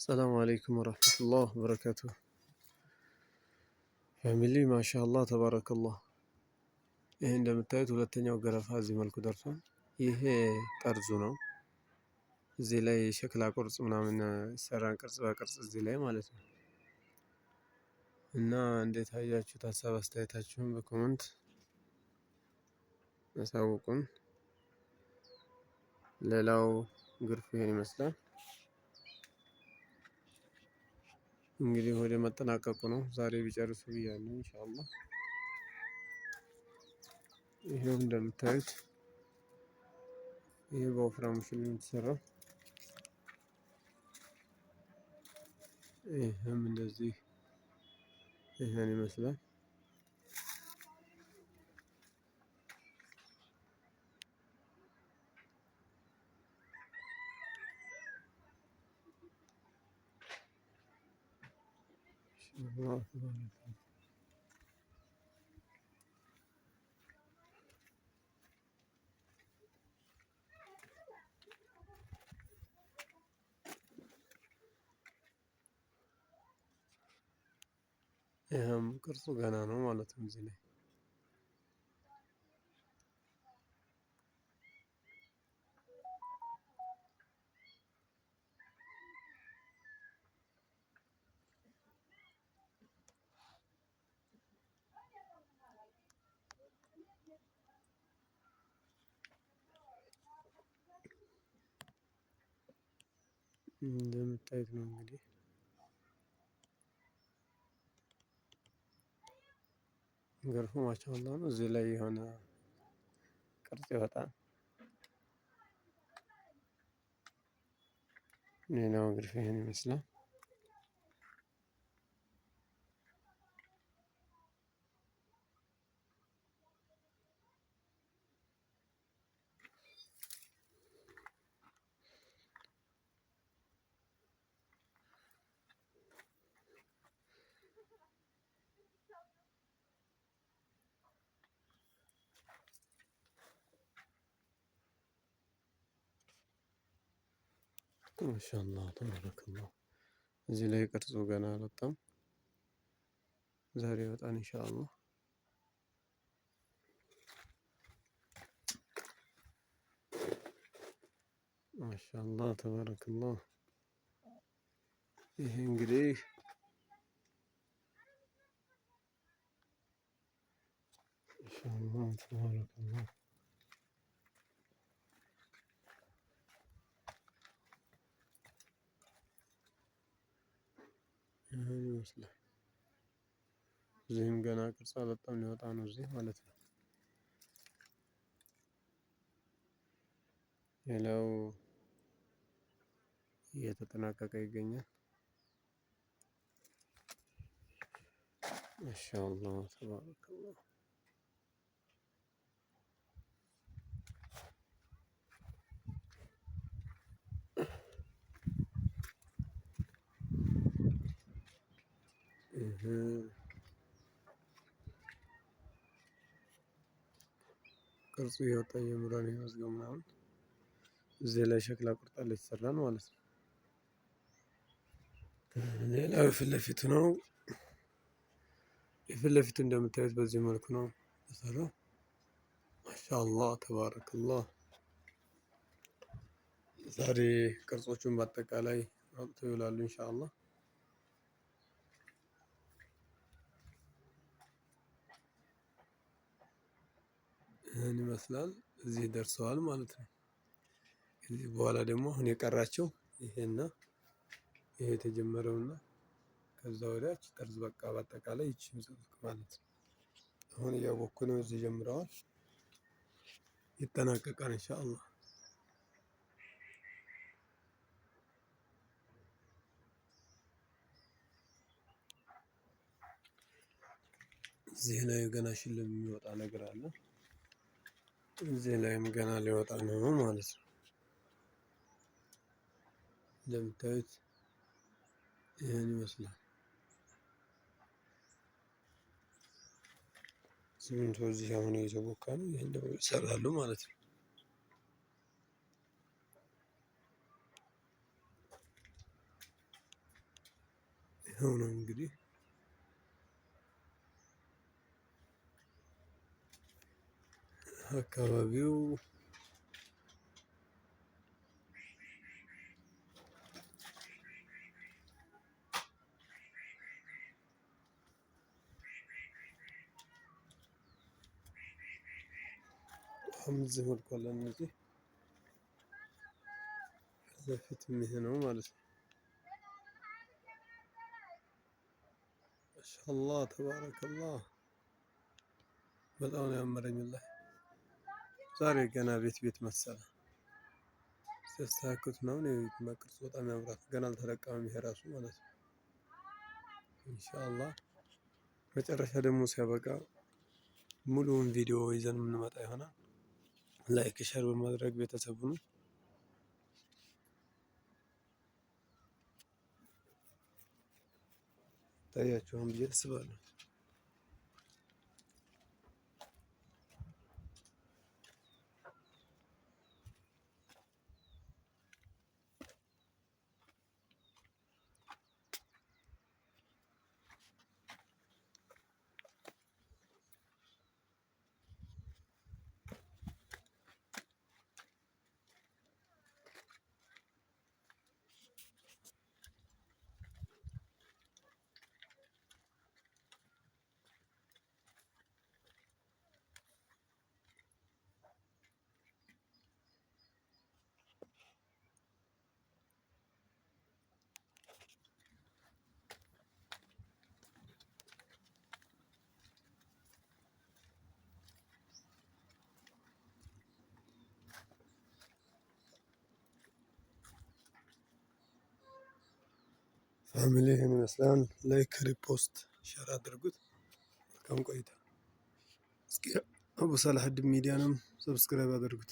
ሰላም አለይኩም ወረህመቱላህ ወበረካቱ። Family ማሻአላህ ተባረከላህ። ይሄ እንደምታዩት ሁለተኛው ገረፋ እዚህ መልኩ ደርሷል። ይሄ ጠርዙ ነው። እዚህ ላይ የሸክላ ቅርጽ ምናምን ሰራን፣ ቅርጽ በቅርጽ እዚህ ላይ ማለት ነው። እና እንዴት አያችሁት? ሀሳብ አስተያየታችሁን በ comment አሳውቁን። ሌላው ግርፍ ይሄን ይመስላል። እንግዲህ ወደ መጠናቀቁ ነው። ዛሬ ቢጨርሱ ብያለሁ ኢንሻአላህ። ይሄው እንደምታዩት ይሄ በወፍራሙ ሽል የተሰራው፣ ይህም እንደዚህ ይህን ይመስላል። ይህም ቅርጹ ገና ነው ማለት ነው እዚህ ላይ። እንደምታዩት ነው እንግዲህ። ገርፎ ማሻአላህ ነው። እዚህ ላይ የሆነ ቅርጽ ይወጣል። ሌላው ግርፍ ይሄን ይመስላል። ማሻአላህ ተባረከላህ። እዚህ ላይ ቅርጹ ገና አልወጣም። ዛሬ ይወጣል ኢንሻአላህ። ማሻአላህ ተባረከላህ። ይሄ እንግዲህ ማሻአላህ ተባረከላህ። ይህን ይመስላል። እዚህም ገና ቅርጽ አልወጣም፣ ሊወጣ ነው እዚህ ማለት ነው። ሌላው እየተጠናቀቀ ይገኛል። ማሻአላህ ተባረከላህ። ቅርጹ እየወጣ እየምራን የመዝገብ ምናምን እዚህ ላይ ሸክላ ቁርጣ ላይ የተሰራ ነው ማለት ነው። ሌላው የፊት ለፊቱ ነው። የፊት ለፊቱ እንደምታዩት በዚህ መልኩ ነው የተሰራው። ማሻአላህ ተባረከላህ። ዛሬ ቅርጾቹን በአጠቃላይ አውጥተው ይውላሉ ኢንሻአላህ። ይህን ይመስላል። እዚህ ደርሰዋል ማለት ነው። ከዚህ በኋላ ደግሞ አሁን የቀራቸው ይሄና ይሄ የተጀመረውና ከዛ ወዲያች ጠርዝ በቃ በአጠቃላይ ይቺ ማለት ነው። አሁን እያቦኩ ነው። እዚህ ጀምረዋል። ይጠናቀቃል ኢንሻአላህ። እዚህ ላይ ገና ሽልም የሚወጣ ነገር አለ። እዚህ ላይም ገና ሊወጣ ነው ማለት ነው። እንደምታዩት ይህን ይመስላል። ሲሚንቶ እዚህ አሁን እየተቦካ ነው። ይህን ደግሞ ይሰራሉ ማለት ነው። ይኸው ነው እንግዲህ። አካባቢው እዚህ መልኩ አለ። እነዚህ ከዛ ይሄ ነው ማለት ነው። ማሻአላህ ተባረከላህ። በጣም ነው ያመረኝ። ዛሬ ገና ቤት ቤት መሰለ ሲያስተካክሉት ምናምን የቤት ቅርጹ በጣም ያምራል። ገና አልተለቀመም ይሄ ራሱ ማለት ነው። ኢንሻአላህ መጨረሻ ደግሞ ሲያበቃ ሙሉውን ቪዲዮ ይዘን የምንመጣ ይሆናል። Like share በማድረግ ቤተሰብ ሁኑ። ታያችኋል ብዬ አስባለሁ። Family ይህን ይመስላል። Like፣ repost፣ share አድርጉት። መልካም ቆይታ። እስኪ አቡ ሰላሀዲን ሚዲያንም subscribe አድርጉት።